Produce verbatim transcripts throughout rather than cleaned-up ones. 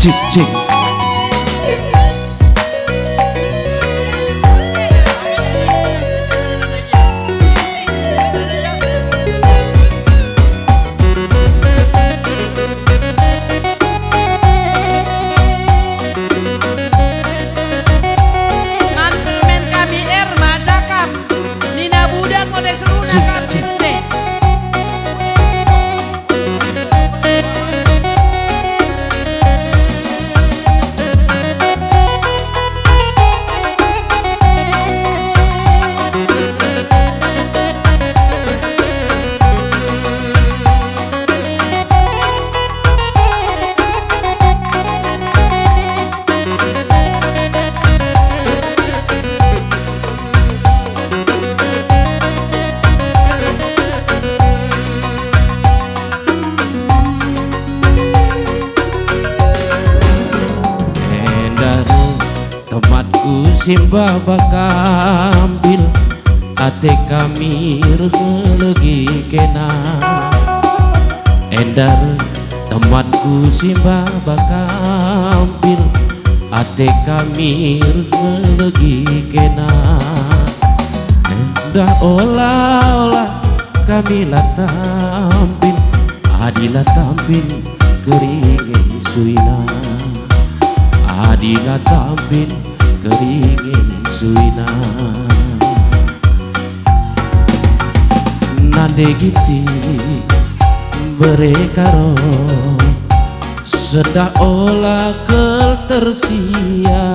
Cik, cik. Mantul men kami er macakam. Nina budak mode seruna kami. Cik, cik. Enda tematku si maba kampil, ate kami reh ngelegi kena. Enda tematku si maba kampil, ate kami reh ngelegi kena. Enda ola-ola kami la tampil, adi la tampil keringe suina. Adi la tampil keringe suina. Nande ginting bere karo, sendah ola kel tersia,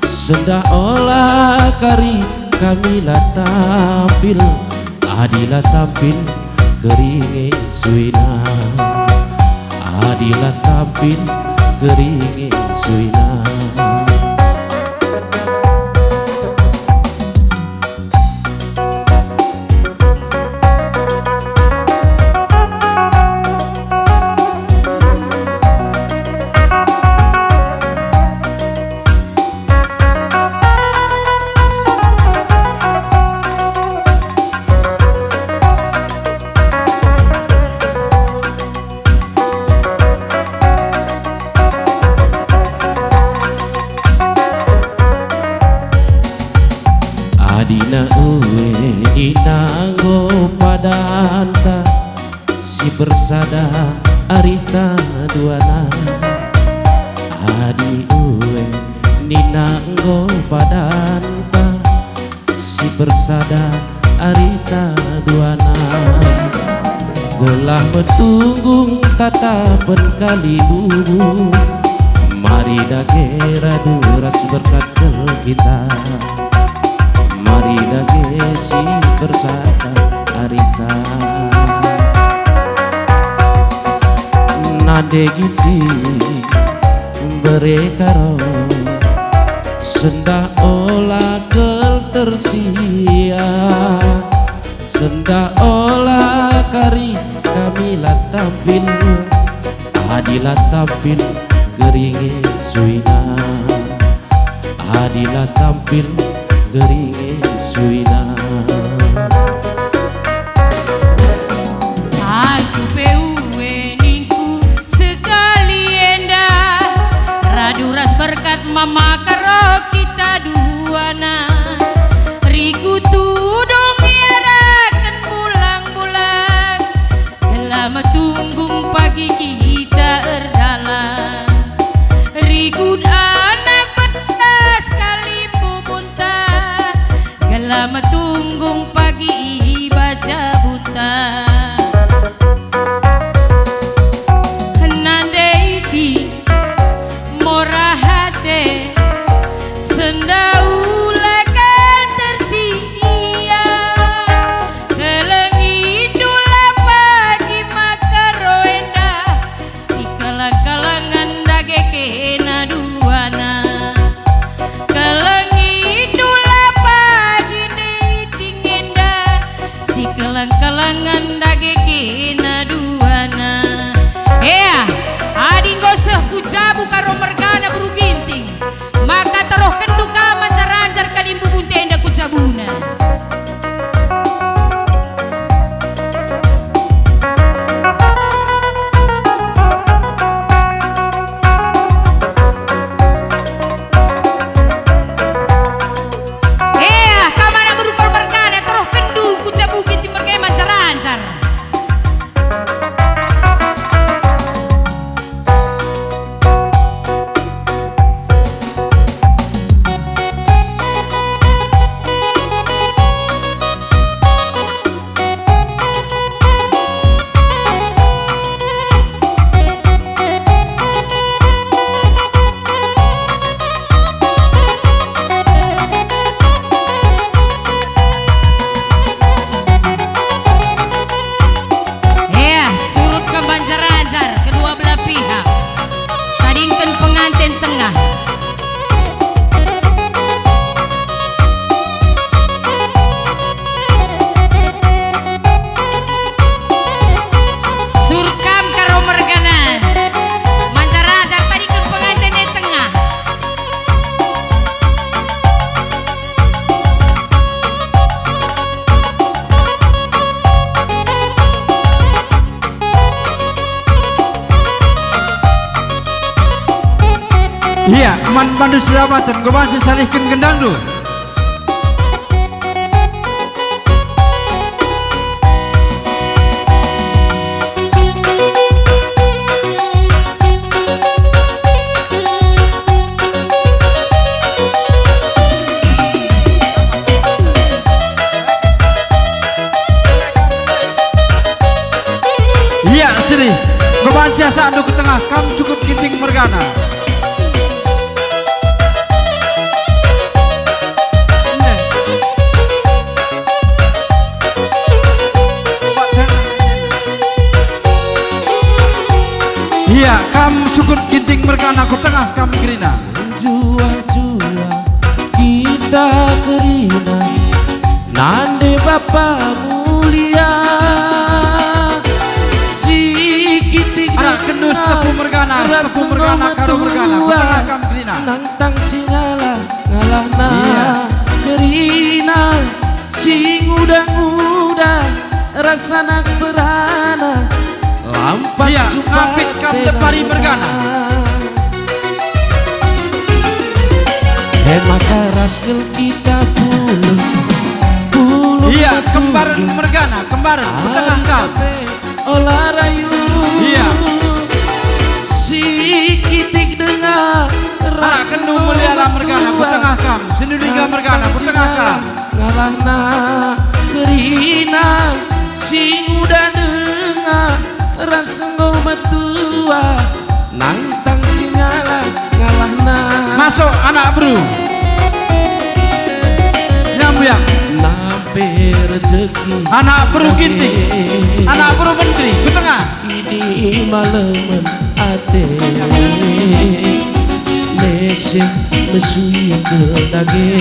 sendah ola kari kami la tampil, adi la tampil keringe suina. Adi la tampil keringe suina. Adina ue nina enggo padanta si bersada arihta duana. Adi ue nina enggo padanta si bersada arihta duana. Gelah metunggung tatapen kalibubu, mari dage radu ras berkat kel kita. Mari dage si bersada arihta. Nande ginting bere karo, sendah ola kel tersia, sendah ola kari kami la tampil, adi la tampil keringe suina. Adi la tampil keringe suina. Aku pe ue ningku sekali enda, radu ras berkat mama karo kita duana. Riku tudung iaraken bulang-bulang, gelah metunggung pagi kita erdalan. Rikut anak beras kalimbubu ta, gelah metunggung pagi i bas jabuta. Nande ginting mora ate, sendah ola kel tersia. Kelengindu la pagi maka ro enda, sikelang-kelangen dage kena duana. Kelengindu la pagi ginting enda, sikelang-kelangen Bandu selabaten, enggo banci salihken gendangndu. Iya, sini. Enggo banci asakndu ku tengah, kam sukut Ginting mergana. Iya, kam sukut Ginting mergana ku tengah, kam kerina. Jua-jua kita kerina nande Bapa mulia. Si kitik anak gendus, tepu mergana, tepu mergana, karo mergana, ku tengah kam kerina. Nantang si ngalah, ngalahna. Iya. Kerina si nguda-nguda, rasana perana. Lampas. Iya, ngapit kam depari mergana. E maka ras kal kita pulung, pulung. Iya, kembaren mergana, kembaren, ku tengah kam. Ola rayu. Iya. Si kitik denga. Anak kendu muliala mergana, ku tengah kam. Sinulingga mergana, ku tengah kam. Ngalahna kerina si nguda denga, ras enggo metua, nantang si ngalah, ngalahna. Masuk anak beru. Nyambuyang. Nampe rejeki. Anak beru Ginting. Anak beru menteri, ku tengah. Ini malemen ate, meseh mesui kel dage,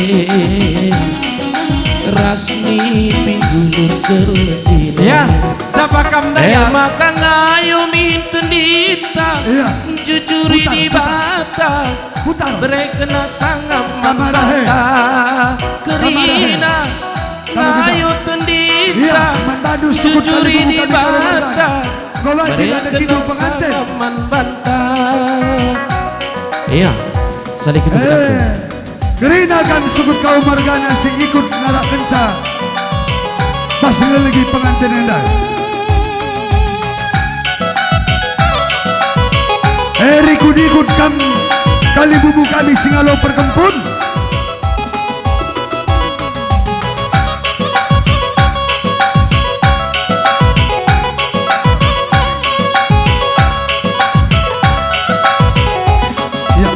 ras nipi gulut kel jine. Yes, dapa kam daya. E maka ngayo minten dinta, iya, jujuri Dibata. Putar. Bereken sangap man banta, kerina. Ayo tendinta, iya, man bandu sukut jujuri kalibubu kami Dibata. Enggo banci rada kidul penganten. Iya, saling kidul penganten. Eh, kerina kam sukut kaum mergana si ikut ngarakenca pas ngelegi penganten enda. Eh, rikut-ikut kam kalibubu kami si ngalo perkempun. Ya.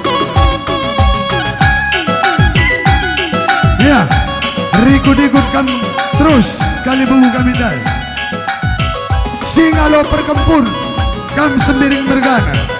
Ya. Rikut-ikut kam terus kalibubu kami ndai. Si ngalo perkempun, kam Sembiring mergana.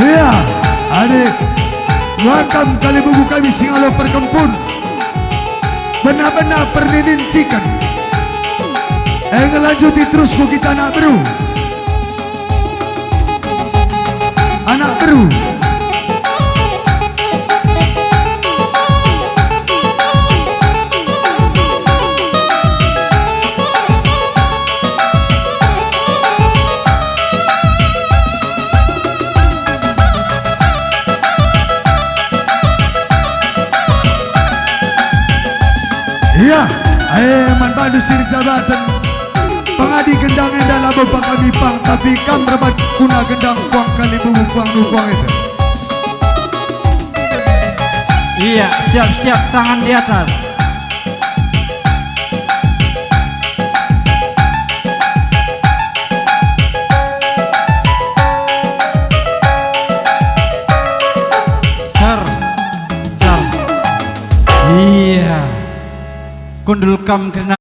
Ia, adik, wah kam kalibubu kami si ngalo perkempun. Bena-bena perninin ciken. E, ngelanjuti terus ku kita anak beru. Anak beru. Ia, e, man bandu si erjabaten pengadi gendang enda labo pa kami pang, tapi kam rebat guna gendang kuang kalibubu kuang nu kuang enda. Ia, siap-siap tangan di atas. Kundul kam kerina